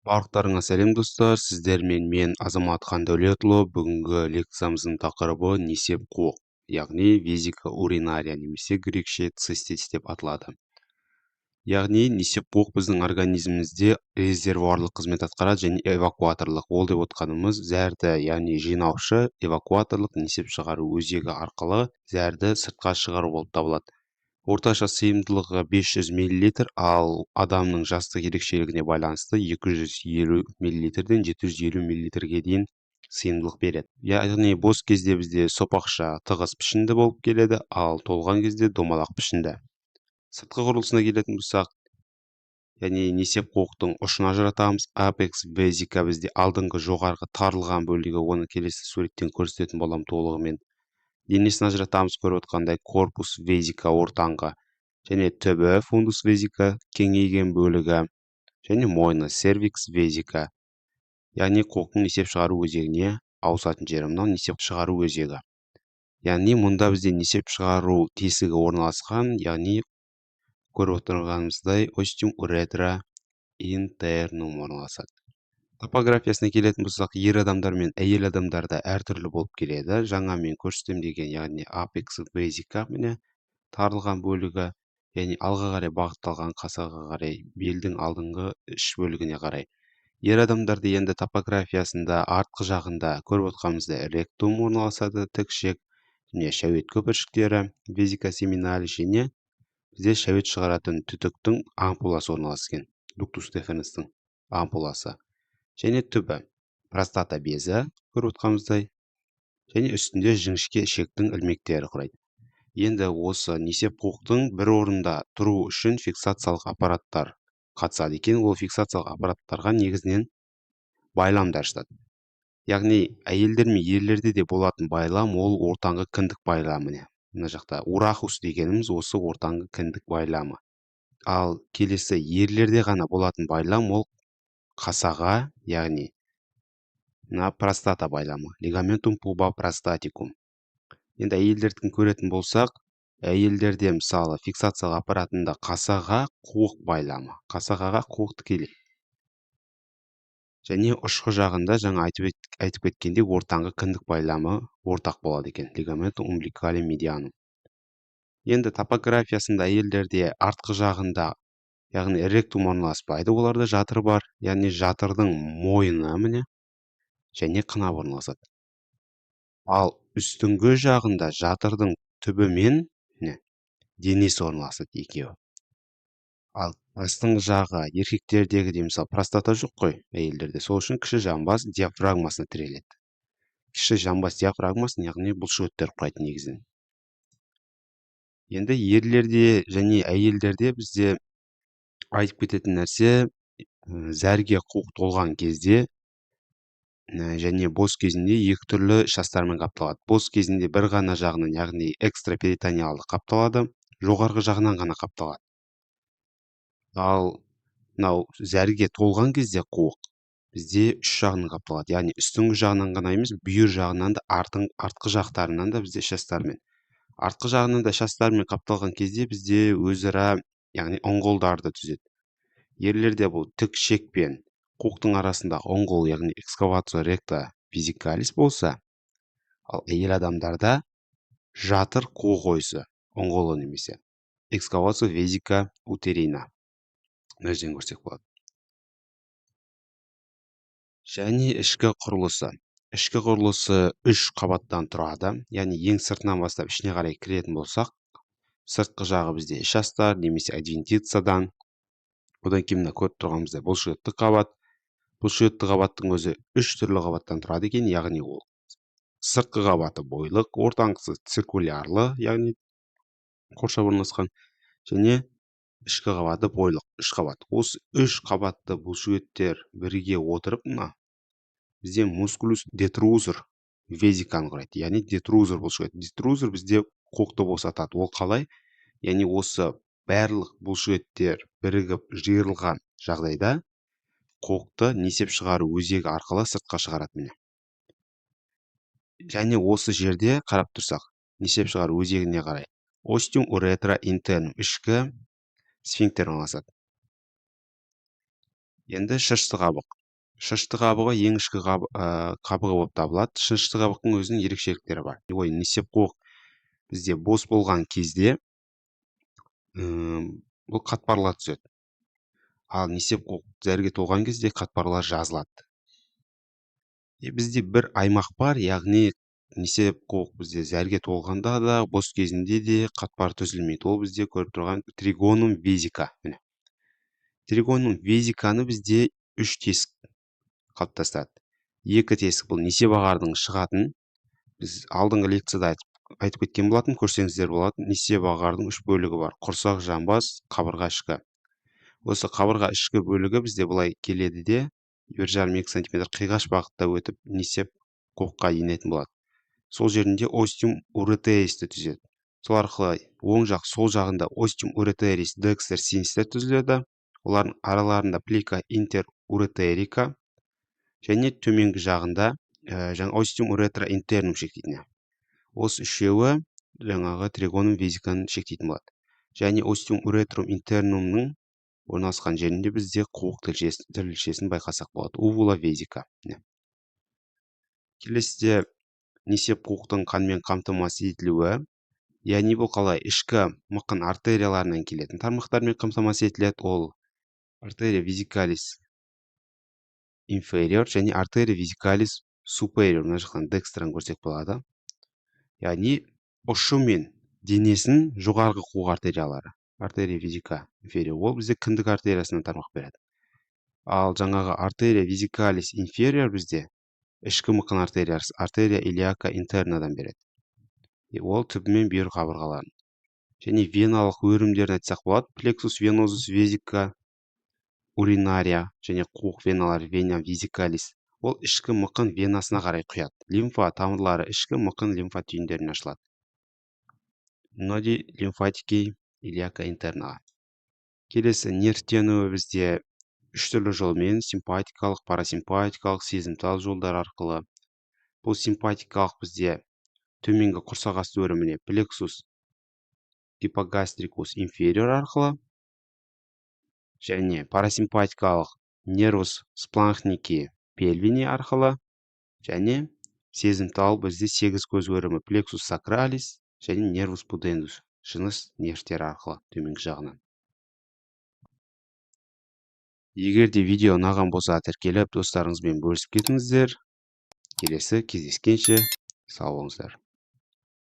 Барлықтарыңа сәлем, достар! Сіздермен мен, Азамат Хандәулетұлы. Бүгінгі лекциямыздың тақырыбы несеп қуық, яғни vesica urinaria немесе грекше цистис деп аталады. Яғни несеп қуық біздің организмімізде резервуарлық қызмет атқарады және эвакуаторлық. Ол деп отқанымыз зәрді, яғни жинаушы, эвакуаторлық несеп шығару өзегі арқылы зәрді сыртқа шығару болып табылады. Орташа сыйымдылығы 500 мл, ал адамның жастық ерекшелігіне байланысты 250 мл-ден 750 мл-ге дейін сыйымдылық береді. Яғни бос кезде бізде сопақша, тығыз пішінді болып келеді, ал толған кезде домалақ пішінді. Сыртқы құрылысына келетін болсақ, яғни несеп қуықтың ұшын ажыратамыз. Apex vesica бізде алдыңғы, жоғарғы тарылған бөлігі, оны келесі суреттен көрсететін боламын толығымен. Денесін ажыратамыз, көріп отқандай, corpus vesica ортаңғы және түбі, fundus vesica кеңейген бөлігі және мойны, cervix vesica, яғни қуықтың несеп шығару өзегіне ауысатын жері. Мынау несеп шығару өзегі, яғни мұнда бізде несеп шығару тесігі орналасқан, яғни көріп отырғанымыздай, ostium uretra internum орналасады. Топографиясына келетін болсақ, ер адамдар мен әйел адамдарда әртүрлі болып келеді. Жаңа мен көрсетемін деген, яғни apex vesica, міне, тарылған бөлігі, яғни алға қарай бағытталған, қасаға қарай, белдің алдыңғы іш бөлігіне қарай. Ер адамдарда енді топографиясында артқы жағында, көріп отқанымыздай, ректум орналасады, тік ішек және шәует көпіршіктері, vesica seminalis, және бізде шәует шығаратын түтіктің ампуласы орналасқан, ductus deferens-тің ампуласы, және түбі простата безі, көріп отқанымыздай, және үстінде жіңішке ішектің ілмектері құрайды. Енді осы несеп қуықтың бір орында тұру үшін фиксациялық аппараттар қатысады екен. Ол фиксациялық аппараттарға негізінен байламдар жатады. Яғни әйелдер мен ерлерде де болатын байлам ол ортаңғы кіндік байламы. Міне, мына жақта урахус дегеніміз осы ортаңғы кіндік байламы. Ал келесі ерлерде ғана болатын байлам ол қасаға, яғни мына простата байламы, ligamentum puboprostaticum. Енді әйелдердікін көретін болсақ, әйелдерде, мысалы, фиксациялық аппаратында қасаға қуық байламы, қасағаға қуық тікелей және ұшқы жағында, жаңа айтып кеткендей, ортаңғы кіндік байламы ортақ болады екен, ligamentum umbilicale medianum. Енді топографиясында әйелдерде артқы жағында, яғни ректум орналаспайды, оларда жатыр бар, яғни жатырдың мойыны, міне, және қынап орналасады. Ал үстіңгі жағында жатырдың түбі мен, міне, денесі орналасады екеуі. Ал астыңғы жағы еркектердегідей, мысалы, простата жоқ қой әйелдерде, сол үшін кіші жамбас диафрагмасына тіреледі. Кіші жамбас диафрагмасын, яғни бұлшықеттер құрайды негізінен. Енді ерлерде және әйелдерде бізде айтып кететін нәрсе, зәрге қуық толған кезде және бос кезінде екі түрлі іш астармен қапталады. Бос кезінде бір ғана жағынан, яғни экстраперитонеалды қапталады, жоғарғы жағынан ғана қапталады. Ал мынау зәрге толған кезде қуық бізде үш жағынан қапталады, яғни үстіңгі жағынан ғана емес, бүйір жағынан да, артқы жақтарынан да бізде іш астармен, артқы жағынан да іш астармен қапталған кезде бізде өзара, яғни ұңғылдарды түзеді. Ерлерде бұл тік ішек пен қуықтың арасындағы ұңғыл, яғни excavation recta vesicalis болса, ал әйел адамдарда жатыр қуық ойысы ұңғылы немесе excavation vesica uterina. Мына жерден көрсек болады. Және ішкі құрылысы. Ішкі құрылысы үш қабаттан тұрады. Яғни ең сыртынан бастап ішіне қарай кіретін болсақ, сыртқы жағы бізде іш астар немесе адвентициядан, одан кейін мына көріп тұрғанымыздай, бұлшықетті қабат. Бұлшықетті қабаттың өзі үш түрлі қабаттан тұрады екен, яғни ол сыртқы қабаты бойлық, ортаңғысы циркулярлы, яғни қоршап орналасқан, және ішкі қабаты бойлық, үш қабат. Осы үш қабатты бұлшықеттер бірге отырып, мына бізде musculus detrusor vesica-ны құрайды, яғни детрузор бұлшықет. Детрузор бізде қуықты босатады. Ол қалай? Яғни осы барлық бұлшықеттер бірігіп жиырылған жағдайда қуықты несеп шығару өзегі арқылы сыртқа шығарады, міне. Және осы жерде қарап тұрсақ, несеп шығару өзегіне қарай ostium uretra internum, ішкі сфинктер орналасады. Енді шышты қабық. Шышты қабығы ең ішкі қабығы болып табылады. Шышты қабықтың өзінің ерекшеліктері бар. Ой, несеп қуық бізде бос болған кезде бұл қатпарлар түседі. Ал несеп қуық зәрге толған кезде қатпарлар жазылады. И бізде бір аймақ бар, яғни несеп қуық бізде зәрге толғанда да, бос кезінде де қатпар түзілмейді. Ол бізде көріп тұрған тригонум везика. Міне. Тригонум везиканы бізде үш тесік қалыптастырады. Екі тесік бұл несеп ағардың шығатын. Біз алдыңғы лекцияда айтып кеткен болатын, көрсеңіздер болады. Несеп ағардың үш бөлігі бар: құрсақ, жамбас, қабырға ішкі. Осы қабырға ішкі бөлігі бізде былай келеді де, 1,5-2 сантиметр қиғаш бағытта өтіп, несеп қуыққа енетін болады. Сол жерінде остиум уретеристі түзеді. Сол арқылы оң жақ, сол жағында остиум уретерис декстер, синистер түзіледі. Олардың араларында плика интеруретерика және төменгі жағында жаңа остиум уретра интернум шектейтін. Осы үшеуі жаңағы тригонум везиканы шектейтін болады. Және остиум уретрум интернумның орналасқан жерінде бізде қуық тілшесін байқасақ болады. Увула везика. Келесіде несеп қуықтың қанмен қамтамасыз етілуі, яғни бұл қалай? Ішкі мықын артерияларынан келетін тармақтармен қамтамасыз етіледі. Ол артерия везикалис инфериор және артерия везикалис супериор. Мына жақтан декстраны көрсек болады. Яғни ұшы мен денесін жоғарғы қуық артериялары, артерия везика инфериор, ол бізде кіндік артериясынан тармақ береді. Ал жаңағы артерия везикалис инфериор бізде ішкі мықын артериясы, артерия илиака интернадан береді. Ол түбімен бүйір қабырғаларын. Және веналық өрімдерін айтсақ болады: плексус венозус везика уринария және қуық веналар, вена везикалис, ол ішкі мықын венасына қарай құяды. Лимфа тамырлары ішкі мықын лимфа түйіндеріне ашылады, ноди лимфатики илиака интернаға. Келесі нервтенуі бізде үш түрлі жолмен: симпатикалық, парасимпатикалық, сезімтал жолдар арқылы. Бұл симпатикалық бізде төменгі құрсақ асты өріміне плексус гипогастрикус инфериор арқылы және парасимпатикалық нервус спланхники пельвини арқылы және сезімтал бізде сегіз көз өрімі, плексус сакралис және нервус пудендус, жыныс нервтері арқылы төменгі жағынан. Егер де видео ұнаған болса, тіркеліп, достарыңызбен бөлісіп кетіңіздер. Келесі кездескенше сау болыңыздар.